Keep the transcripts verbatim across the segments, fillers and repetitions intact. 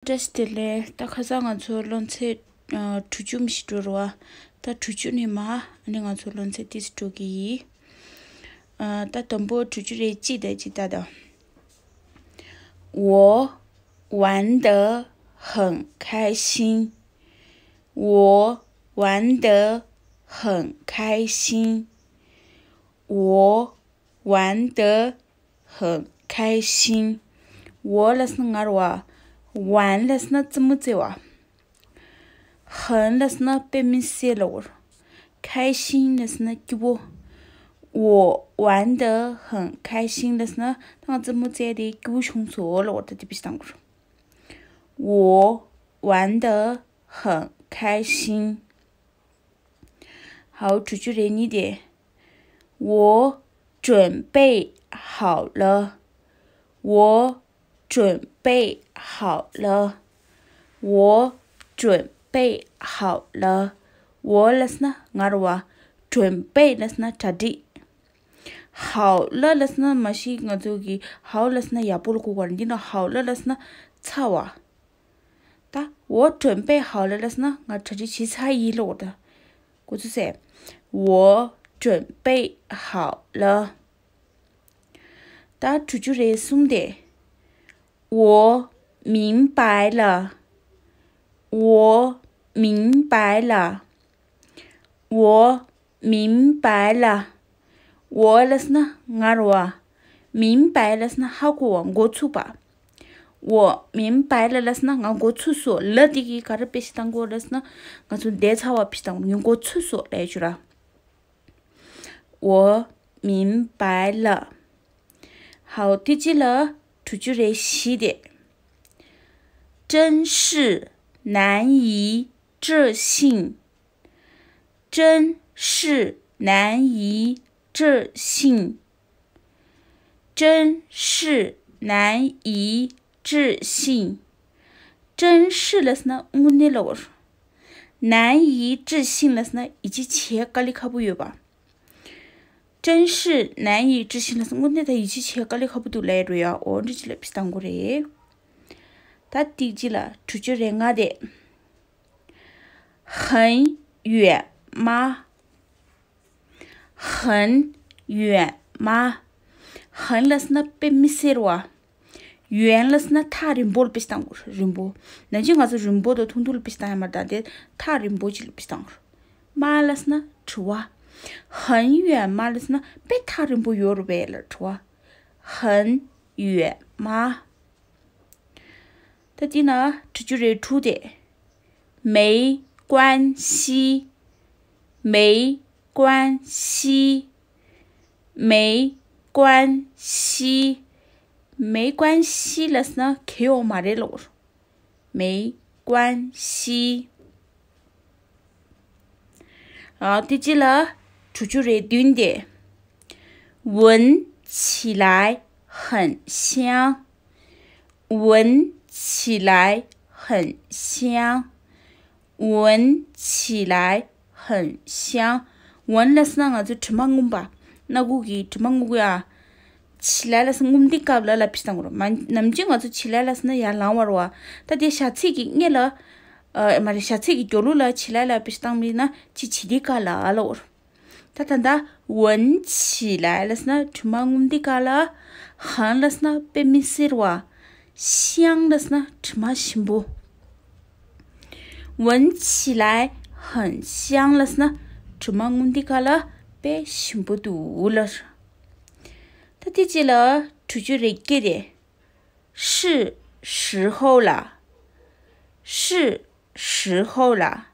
བཀྲ་ཤིས་བདེ་ལེགས། ད་ཁ་སང་ང་ཚོ་སློབ་ཚན་ཨ་དྲུག་ཅུ་མི་ཞིག་འགྲོ་རུ་བ། ད་དྲུག་ཅུ་ནས་མ་ཨ་ནི་ང་ཚོ་སློབ་ཚན་ཏིས་འགྲོ་གི་ཡིན། ཨ་ད་དང་པོ་དྲུག་ཅུ་རེ་གཅིག་དང་གཅིག་ལྟ་དང་། 我玩得很开心。 我玩得很开心。 我玩得很开心。 我་ལབ་སོང་ན་ངར་བ། 玩་ལབ་སོང་ན་རྩེད་མོ་རྩེ་བ། 很་ལབ་སོང་ན་དཔེ་མི་སྲིད་ལབ་དགོས། 开心་ལབ་སོང་ན་སྐྱིད་པོ། 我玩得很开心་ལབ་སོང་ན་ད་ང་རྩེད་མོ་རྩེ་དེ་སྐྱིད་པོ་བྱུང་སོང་ལབ་དགོས། ད་དེ་དཔེ་བཏང་དགོས། 我玩得很开心。 好，དྲུག་ཅུ་རེ་གཉིས་དེ། 我准备好了。 我准备好了。 我准备好了。 我་ལབ་སོང་ན་ངར་བ། 准备་ལབ་སོང་ན་གྲ་སྒྲིག། 好了་ལབ་སོང་ན་མ་གཞི་ང་ཚོ་གི་好་ལབ་སོང་ན་ཡག་པོ་ལ་གོ་བ་རེད། འདི་ན་好了་ལབ་སོང་ན་ཚར་བ། ད་我准备好了་ལབ་སོང་ན་ང་གྲ་སྒྲིག་བྱས་ཚར་ཡིན་ལབ་དགོས། ད་འགོ་ཚུགས་སེ། 我准备好了。 ད་དྲུག་ཅུ་རེ་གསུམ་དེ། 我明白了。 我明白了。 我明白了。 我་ལབ་སོང་ན་ངར་བ། 明白་ལབ་སོང་ན་ཧ་གོ་བ། འགོ་ཚུགས་པ། 我明白了་ལབ་སོང་ན་ང་འགོ་ཚུགས་སོང་། 了་དེ་གིས་ག་རེ་དཔེ་བཞག་སྟངས་གོ་ལབ་སོང་ན་ང་ཚོ་འདས་ཚར་བ་དཔེ་བཞག་སྟངས་གོ། ངས་འགོ་ཚུགས་སོང་ལབ་ཡ་ཅིག་ར། 我明白了。 好，དེ་རྗེས་ལ་དྲུག་ཅུ་རེ་བཞི་དེ། 真是难以置信。 真是难以置信。 真是难以置信。 真是་ལབ་སོང་ན་དངོས་གནས་ལབ་དགོས། 难以置信་ལབ་སོང་ན་ཡིད་ཆེས་བྱེད་དཀའ་ལས་ཁག་པོ་ཡོད་པ། 真是难以置信་ལབ་སོང་ན་དངོས་གནས་ད་ཡིད་ཆེས་བྱེད་དཀའ་ལས་ཁག་པོ་འདུག་ལབ་ཡ་རེད་ཡ། འོ་འདི་ཅི་ལབ་ཕི་སྟངས་གོ་རེད། ད་དེ་རྗེས་ལ་དྲུག་ཅུ་རེ་ལྔ་དེ། 很远吗？ 很远吗？ 很་ལབ་སོང་ན་དཔེ་མི་སྲིད་བ། 远་ལབ་སོང་ན་ཐག་རིང་པོ་ལ་དཔེ་བཏང་དགོས། རིང་པོ། ནམ་རྒྱུན་ང་ཚོ་རིང་པོ་དང་ཐུང་ཐུང་ལ་དཔེ་བཏང་ཡ་མ་རེད། ད་དེ་ཐག་རིང་པོ་ཅིག་ལ་དཔེ་བཏང་དགོས། 吗་ལབ་སོང་ན་དྲི་བ། 很远吗་ལབ་སོང་ན་དཔེ་ཐག་རིང་པོ་ཡོད་རེད་པས་ལ་དྲི་བ། 很远吗། ད་དེ་ན་དྲུག་ཅུ་རེ་དྲུག་དེ། 没关系。 没关系。 没关系། 没关系་ལབ་སོང་ན་གལ་ཡོད་མ་རེད་ལབ་དགོས། 没关系། 好，དེ་རྗེས་ལ་དྲུག་ཅུ་རེ་བདུན་དེ། 闻起来很香。 闻起来很香。 闻起来很香。 闻་ལབ་སོང་ན་ང་ཚོ་དྲི་མ་རྔུབ་པ། སྣ་ཁུག་གི་དྲི་མ་རྔུབ་ཡ། 起来་ལབ་སོང་ན་རྔུབ་དུས་སྐབས་ལ་ལ་ཕི་སྟངས་རོ། མ་ནམ་རྒྱུན་ང་ཚོ་起来་ལབ་སོང་ན་ཡར་ལངས་པ་རོ་བ། ད་དེ་བྱ་ཚིག་གི་སྔོན་ལ། ཨ་མ་རེད། བྱ་ཚིག་གི་རྒྱབ་ལོགས་ལ་起来་ལ་ཕི་སྟངས་མིན་ན་ཅི་བྱེད་དུས་སྐབས་ལ་ལ་འོར། ད་ད་ད། 闻起来་ལབ་སོང་ན་དྲི་མ་རྔུབ་དུས་སྐབས་ལ། 很་ལབ་སོང་ན་དཔེ་མི་སྲིད་བ། 香་ལབ་སོང་ན་དྲི་མ་ཞིམ་པོ། 闻起来很香་ལབ་སོང་ན་དྲི་མ་རྔུབ་དུས་སྐབས་ལ་དཔེ་ཞིམ་པོ་འདུག་ལབ། ད་དེ་རྗེས་ལ་དྲུག་ཅུ་རེ་བརྒྱད་དེ། 是时候了。 是时候了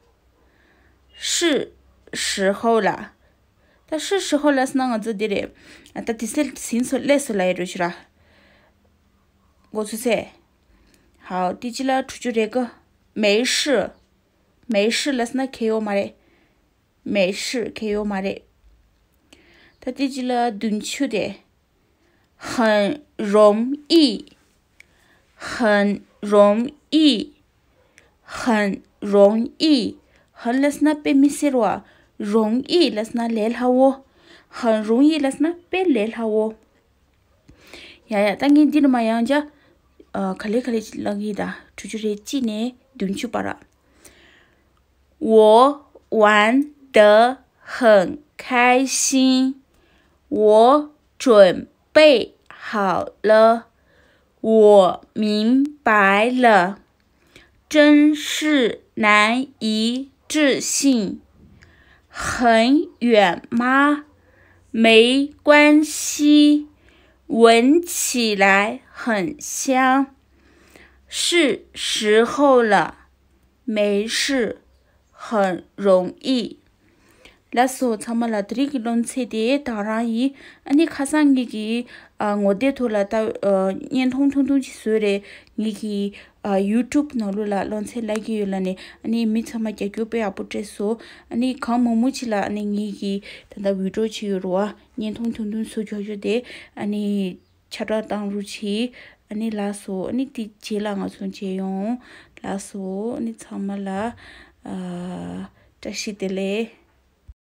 ། 是时候了། ད་是时候了་ཟེར་ན་ང་ཚོ་འདི་རེད། ད་དེ་སེལ་ཟིན་སོ་ལས་སོ་ལ་ཡི་རུ་ཤི་ར། འགོ་ཚུགས་སེ། 好། དེ་ཅི་ལ་དྲུག་ཅུ་རེ་དགུ། 没事། 没事་ལབ་སོང་ན་གལ་ཡོད་མ་རེད། 没事་གལ་ཡོད་མ་རེད། ད་དེ་ཅི་ལ་བདུན་ཅུ་དེ། 很容易། 很容易། 很容易། 很་ལབ་སོང་ན་དཔེ་མི་སྲིད་བ། 容易་ལབ་སོང་ན་ལས་སླ་བོ། 很容易་ལབ་སོང་ན་དཔེ་ལས་སླ་བོ། ཡ་ཡ། ད་ངས་འདི་ནི་མ་ཡང་བྱ། ཨ། ག་ལེ་ག་ལེ་ཅིག་ལབ་ཀྱི་ཡིན་ད། དྲུག་ཅུ་རེ་གཅིག་ནས་བདུན་ཅུ་བར། 我玩得很开心。我准备好了。我明白了。真是难以置信。很远吗？没关系。闻起来很香。是时候了。没事。很容易。 ལགས་སོ། ཚང་མ་ལ་དེ་རིང་གི་སློབ་ཚན་དེ་ད་རང་ཡིན། ཨ་ནི་ཁ་སང་ངེད་ཀྱིས་ཨ་ངོ་དེབ་ཐོག་ལ་ད་ཨ་བརྙན་ཐུང་ཐུང་ཐུང་ཅིག་བཟོས་རེད། ངེད་ཀྱིས་ཨ་ཡུ་ཊུབ་ནང་ལོགས་ལ་སློབ་ཚན་བླུགས་ཀྱི་ཡོད་ལབ་ནས། ཨ་ནི་མི་ཚང་མ་རྒྱབ་སྐྱོར་དཔེ་ཡག་པོ་སྤྲད་སོང་། ཨ་ནི་གང་མང་མང་ཅིག་ལ་ཨ་ནི་ངེད་ཀྱིས་ད་ལྟ་བི་ཌི་ཡོ་བྱས་ཡོད་རེད་བ། བརྙན་ཐུང་ཐུང་ཐུང་བཟོ་ཆོག་ཆོག་དེ་ཨ་ནི་ཁྱབ་བསྒྲགས་བཏང་རོགས་གྱིས། ཨ་ནི་ལགས་སོ། ཨ་ནི་དེ་རྗེས་ལ་ང་ཚོ་མཇལ་ཡོང་། ལགས་སོ། ཨ་ནི་ཚང་མ་ལ་ཨ་བཀྲ་ཤིས་བདེ་ལེགས།